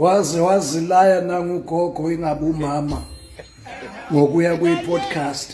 Waze wazilaya nangugogo ingabe umama ngokuya kwi-podcast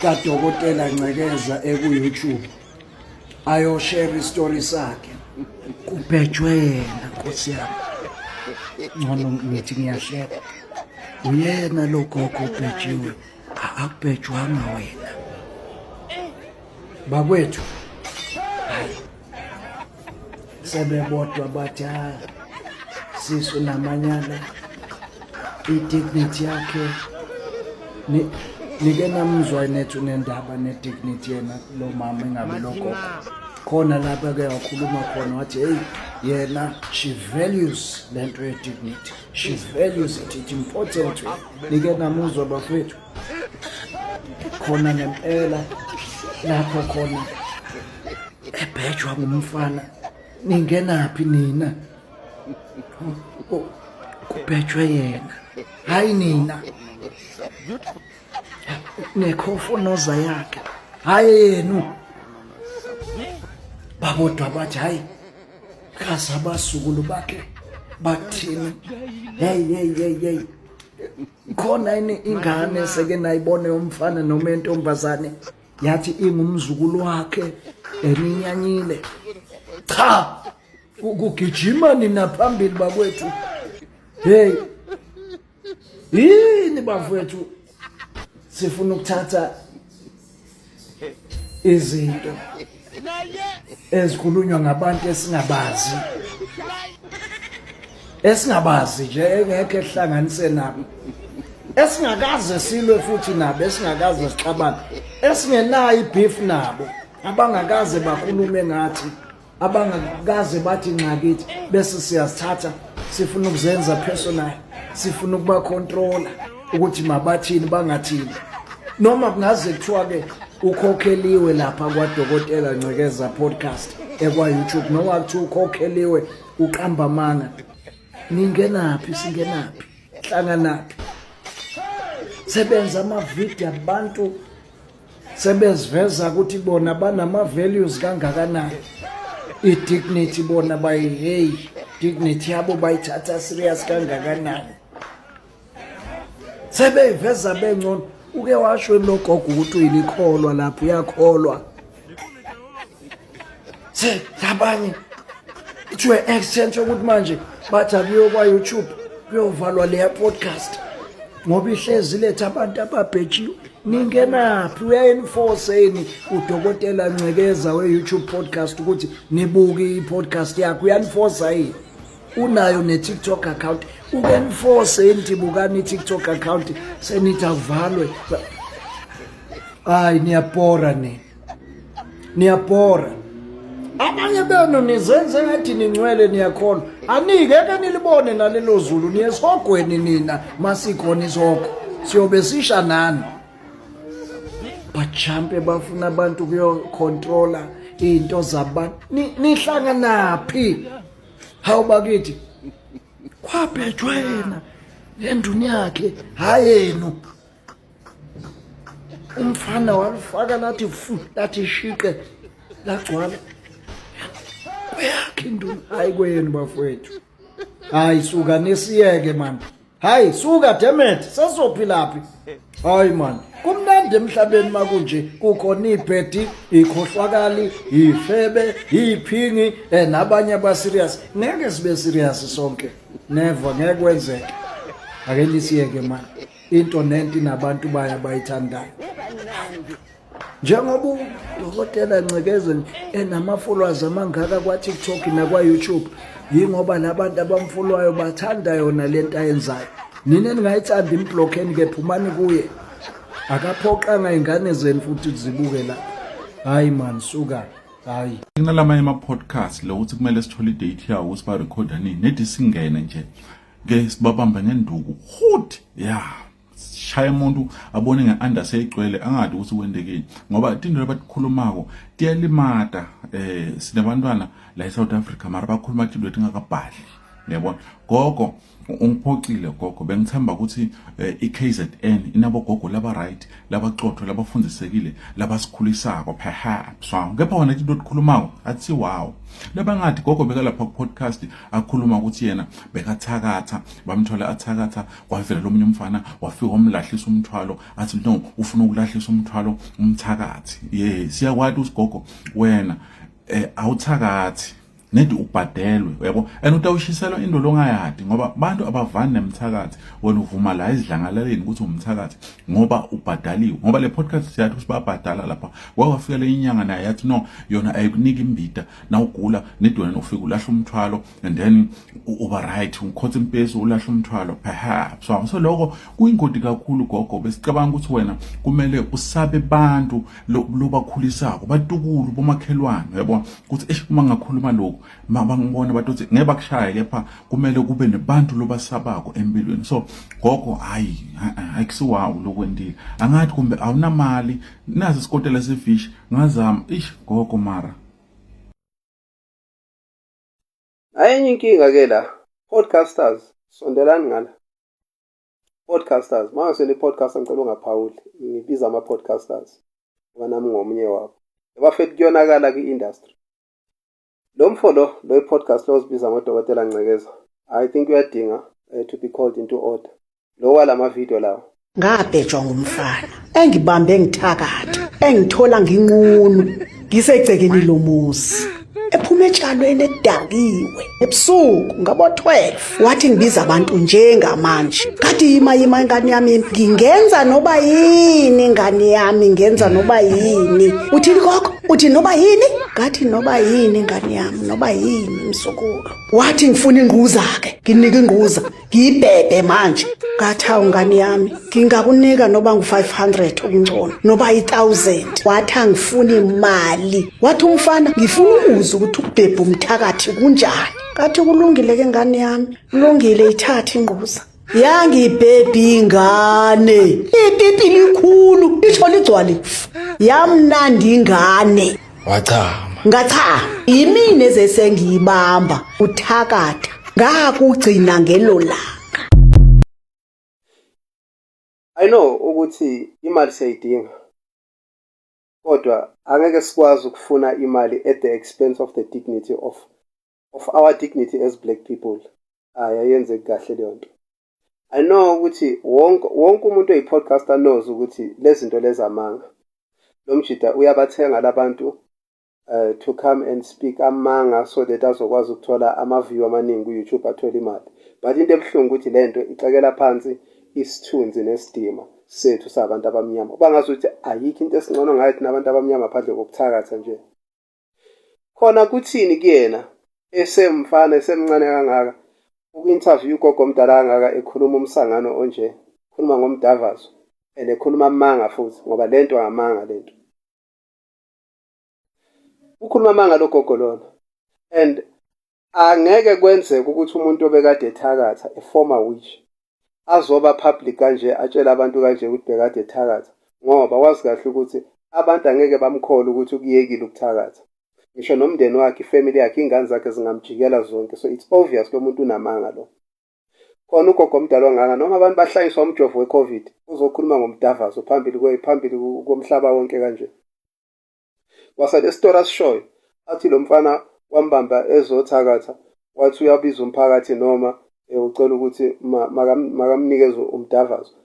kaDokotela Ncekeza eku-YouTube ayoshare isitori sakhe kubhejwe yena nkosi yami ngcono ngithi ngiyahleka uyena lo gogo ubhejiwe akubhejwanga wena bakwethu hayi sebebodwa bathi hayi sisu namanyala i-dignity yakhe nike namzwa nethu nendaba ne-dignity yena lo mama engabe lo gogo khona lapha ke wakhuluma khona wathi hey yena she values le nto ye-dignity she values it it's important to her nike namuzwa bafethu khona ngempela lapho khona ebhejwa ngumfana ningenaphi nina kubhejwe yena hayi nina nekhofonoza yakhe hayi yenu babodwa bathi hayi kaze abazukulu bakhe bathini hey hey hey hey khona yini ingane seke nayibona yomfana noma entombazane yathi ingumzukulu wakhe eninyanyile cha kugijima nina phambili bakwethu hey yini bafowethu sifuna ukuthatha izinto ezikhulunywa ngabantu esingabazi esingabazi nje engekho ehlanganise nabo esingakaze silwe futhi nabo esingakaze sixabane esingenayo ibeef nabo abangakaze bakhulume ngathi abangakaze bathi nxakithi bese siyazithatha sifuna ukuzenza personal sifuna ukuba controller ukuthi mabathini bangathini noma kungaze kuthiwa ke ukhokheliwe lapha kwadokotela Ncekeza podcast ekwa YouTube noma kuthiwa ukhokheliwe uqamba amanga ningenaphi singenaphi hlanganaphi sebenza amavidiyo abantu sebeziveza ukuthi bona banama values kangakanani i-dignity bona bayi hey dignity yabo bayithatha serious kangakanani sebeyiveza bengcono uke washo lo gogo ukuthi uyilikholwa lapho uyakholwa se labanye to an extent yokuthi manje bathi akuyo kwa-youtube kuyovalwa leya podcast ngoba ihlezi letha abantu ababhejiwe ningenaphi uyaenforce yini udokotela Ncekeza we-youtube podcast ukuthi nibuke i-podcast yakhe uyanforsa yini unayo ne-tiktok account ukenforce yini thi bukani i-tiktok account senithi akuvalwe hayi niyabhora nina niyabhora abanye benu nizenze ngathi ningcwele niyakholwa anikeke nilibone nalelo zulu niyesihogweni nina masikhona isihogo siyobe sisha nani bajampe bafuna abantu kuyocontrola izinto zabantu nihlanganaphi hawu bakithi kwabhejwa yena nenduni yakhe hayi yenu umfana walifaka lathi fu lathi shiqe lagcwala kweyakhe induna hayi kwenu bafowethu hayi suka nisiyeke mani hayi suka dammit sesophilaphi hayi man kumnandi emhlabeni makunje kukhona ibhedi ikhohlwakali ifebe iphingi eh, nabanye abaserious ngeke sibe serious sonke never ngeke kwenzeke ake nisiyeke mani into nento inabantu bayo abayithandayo njengoba udokotela Ncekeze enama-followers amangaka kwa-TikTok nakwa-YouTube yingoba labantu abamfollowayo bathanda yona lento ayenzayo nina eningayithandi imblockeni ke phumani kuye akaphoqanga ingane zenu futhi zibuke la hayi man suka hayi kunalamanye ama-podcast lo ukuthi kumele sithole idate yawo ukuthi barekhoda nini nedi singene nje ke sibabambe ngenduku hut ya shaya umuntu abone nge-under seyigcwele angadi ukuthi kwendekeni ngoba tinto labatikhulumako tiyalimata eh sinabantwana la eSouth Africa mara bakhuluma tinto etingakabhadli Uyabona gogo, ungiphoxile gogo. Bengithemba ukuthi iKZN inabogogo laba right, labaqotho, labafundisekile, labasikhulisako perhaps. Wow. Kepha wena into okhulumako athi wow. Labangathi gogo beka lapha ku podcast akhuluma ukuthi yena bekathakatha, bamthola athakatha, kwavela lomunye umfana wafika wamlahlisa umthwalo, athi no, ufuna ukulahlisa umthwalo umthakathi. Yeah, siyakwati usigogo wena awuthakathi nedi ubhadelwe, uyabo, and utawushiselwa into longayadi ngoba abantu abavani nemthakathi. Wena uvuma la ezidlangalaleni ukuthi umthakathi ngoba ubhadaliwe, ngoba le podcast siyathi ukuthi babhadala lapha. Wawafika le inyanga naye yathi no, yona ayikunika imbida nawugula, nedi wena ufika ulahla umthwalo and then uba right, ukhotha impesi ulahla umthwalo perhaps. So lokho kuyingoti kakhulu gogo. Besicabanga ukuthi wena kumele usabe bantu lobakhulisako, batukulu, bomakhelwane, uyabona ukuthi eish, uma ngakhuluma lokhu bangibona batothi ngeke bakushaye, kepha kumele kube nebantu lobasabako empilweni. So gogo, hayi, ayikusiwawu lokwentile. Angathi kumbe awunamali, nazi isikotela sefish ngazama ish gogo mara. Enye inkinga ke la, podcasters, sondelani ngala. Podcasters, mangase ni podcast, ngicela ungaphawuli, ngibiza ama podcasters ngoba nami ngomunye wabo. Bafethu, kuyonakala kwi-industry. Lo mfo lo i-podcast lo ozibiza ngodokotela Ncekeza, I think uyadinga to be called into order. Lo walama video lawo. Ngabhejwa ngumfana engibambe ngithakatha, engithola nginqunu ngisegcekeni lomuzi, ephuma etshalweni edakiwe ebusuku ngabo 12. Wathi ngibiza abantu njengamanje. Ngathi yima, yima ingane yami, ngingenza noba yini ingane yami, ngenza noba yini. Uthini gogo? Uthi noba yini? Ngathi noba yini ingane yami, noba yini mzukulu. Wathi ngifuna ingquza ke, nginika ingquza, ngiyibhebhe manje. Ngathi hawu ngane yami, ngingakunika noba ngu-500 okungcono, noba yi-1000. Wathi angifuni imali. Wathi umfana ngifuna ukuzwa ukuthi ukubhebha umthakathi kunjani. Ngathi kulungile ke ngane yami, kulungile, ithathe ingquza. Yangibhebhi ingane, ipipi likhulu, lisho ligcwale, yamnandi ingane. Wachama. Ngacha, yimina ezesengiyibamba uthakatha, ngakugcina ngelo langa. I know ukuthi imali siyayidinga, kodwa angeke sikwazi ukufuna imali at the expense of the dignity of our dignity as black people. Hayi, ayenzeki kahle leyo nto. I know ukuthi wonke wonke umuntu oyi-podcaster knows ukuthi lezi zinto lezamanga. Lo mjida uyabathenga labantu to come and speak amanga so that azokwazi ukuthola ama-view amaningi ku-YouTube, athole imali. But into ebuhlungu ukuthi le nto icekela phansi isithunzi nesidima sethu sabantu abamnyama. Uba ngazuthi ayikho into esingcono ngayo thina abantu abamnyama phandle kokuthakatha nje. Khona kuthini kuyena esemfana esemncane kangaka uku-interview ugogo omdala kangaka, ekhuluma umsangano onje, khuluma ngomdavazo and ekhuluma amanga futhi, ngoba lento amanga, lento ukhuluma amanga lo gogo lona. And angeke kwenzeke ukuthi umuntu obekade ethakatha, a former witch, azoba public kanje, atshela abantu kanje ukuthi bekade ethakatha, ngoba wazi kahle ukuthi abantu angeke bamkhole ukuthi ukuyekile ukuthakatha. Ngisho nomndeni wakhe, ifamily yakhe, ingane zakhe zingamjikela zonke. So it's obvious lo muntu unamanga lo. Khona ugogo omdala ongaka, noma abantu bahlanyiswa umjovo we-COVID, uzokhuluma ngomdavazo phambili komhlaba wonke kanje. Kwasa lesitori asishoyo, athi lo mfana wambamba ezothakatha, wathi uyabiza umphakathi noma ucela ukuthi makamnikeze umdavazo.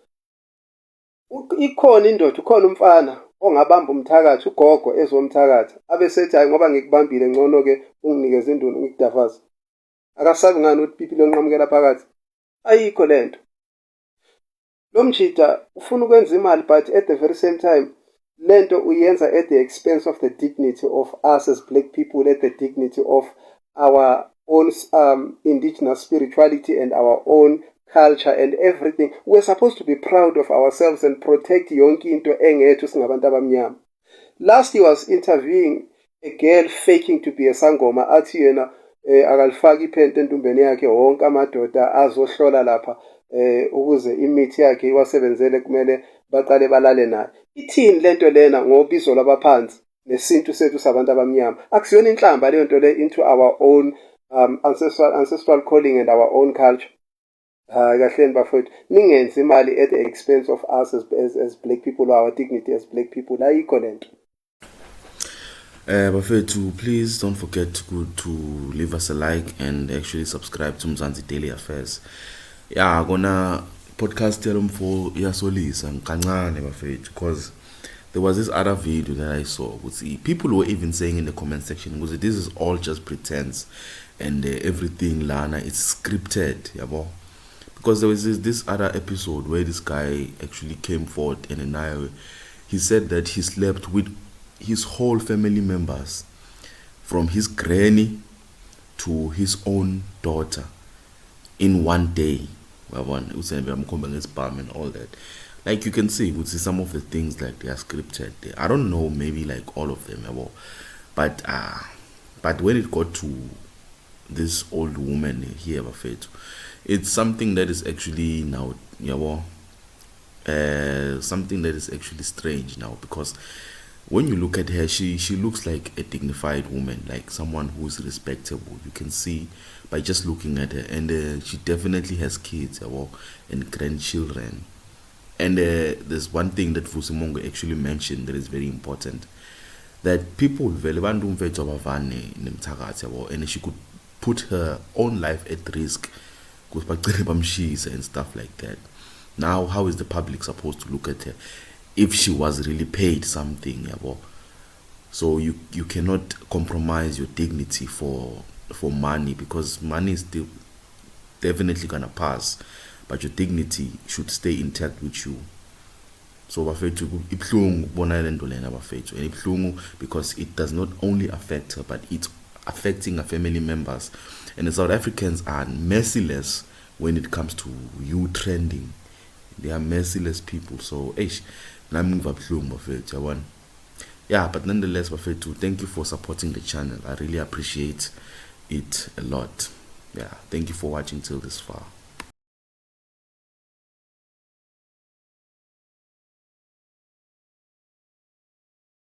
Ikhona indoda, ukhona umfana ongabamba umthakathi, ugogo ezomthakatha, abe sethi hayi, ngoba ngikubambile, ngcono ke unginikeze indunu ngikudafaze? Akasabi ngani ukuthi pipi lonqamukela phakathi? Ayikho lento. Lo mjida ufuna ukwenza imali, but at the very same time lento uyenza at the expense of the dignity of us as black people, at the dignity of our own indigenous spirituality and our own culture and everything. We're supposed to be proud of ourselves and protect yonke into engethu singabantu abamnyama. Last he was interviewing a girl faking to be a sangoma, athi yena akalifaki iphenti entumbeni yakhe, wonke amadoda azohlola lapha ukuze imithi yakhe iwasebenzele kumele baqale balale naye. Ithini lento lena ngobizo lwabaphansi nesintu sethu sabantu abamnyama? Akusiyona inhlamba leyo nto le into our own Ancestral calling and our own culture. Hayi, kahleni bafowethu, ningenzi imali at the expense of us as black people or our dignity as black people. Ayikho lento. Bafethu, please don't forget to go to leave us a like and actually subscribe to Mzansi Daily Affairs. Yeah, kona podcast yalomfo iyasolisa kancane bafethu, because there was this other video that I saw ukuthi people were even saying in the comment section ukuthi this is all just pretense and everything lana, it's scripted, yabo, because there was this other episode where this guy actually came forward and now he said that he slept with his whole family members, from his granny to his own daughter, in one day, uyabona, usembe amkhombe ngesibhamu and all that. Like, you can see ukuthi some of the things, like, they are scripted. I don't know, maybe like all of them, yabo, but when it got to this old woman here, bafethu, it's something that is actually now, yabo, something that is actually strange now, because when you look at her, she looks like a dignified woman, like someone who's respectable. You can see by just looking at her. And she definitely has kids, yabo, and grandchildren. And there's one thing that Vusi Mongwe actually mentioned that is very important, that people vele bantu mfethu abavane nemthakathi, yabo, and she could put her own life at risk ukuthi bagcine bamshise and stuff like that. Now, how is the public supposed to look at her if she was really paid something, yabo? So you cannot compromise your dignity for money, because money is still definitely gonna pass, but your dignity should stay intact with you. So bafethu, ibuhlungu ukubona le nto lena, bafethu, and ibuhlungu because it does not only affect her, but it's affecting her family members. And the South Africans are merciless when it comes to you trending. They are merciless people. So eish, nami ngiva buhlungu bafethu, yabona. Yeah, but nonetheless, bafethu, thank you for supporting the channel. I really appreciate it a lot. Yeah, thank you for watching till this far.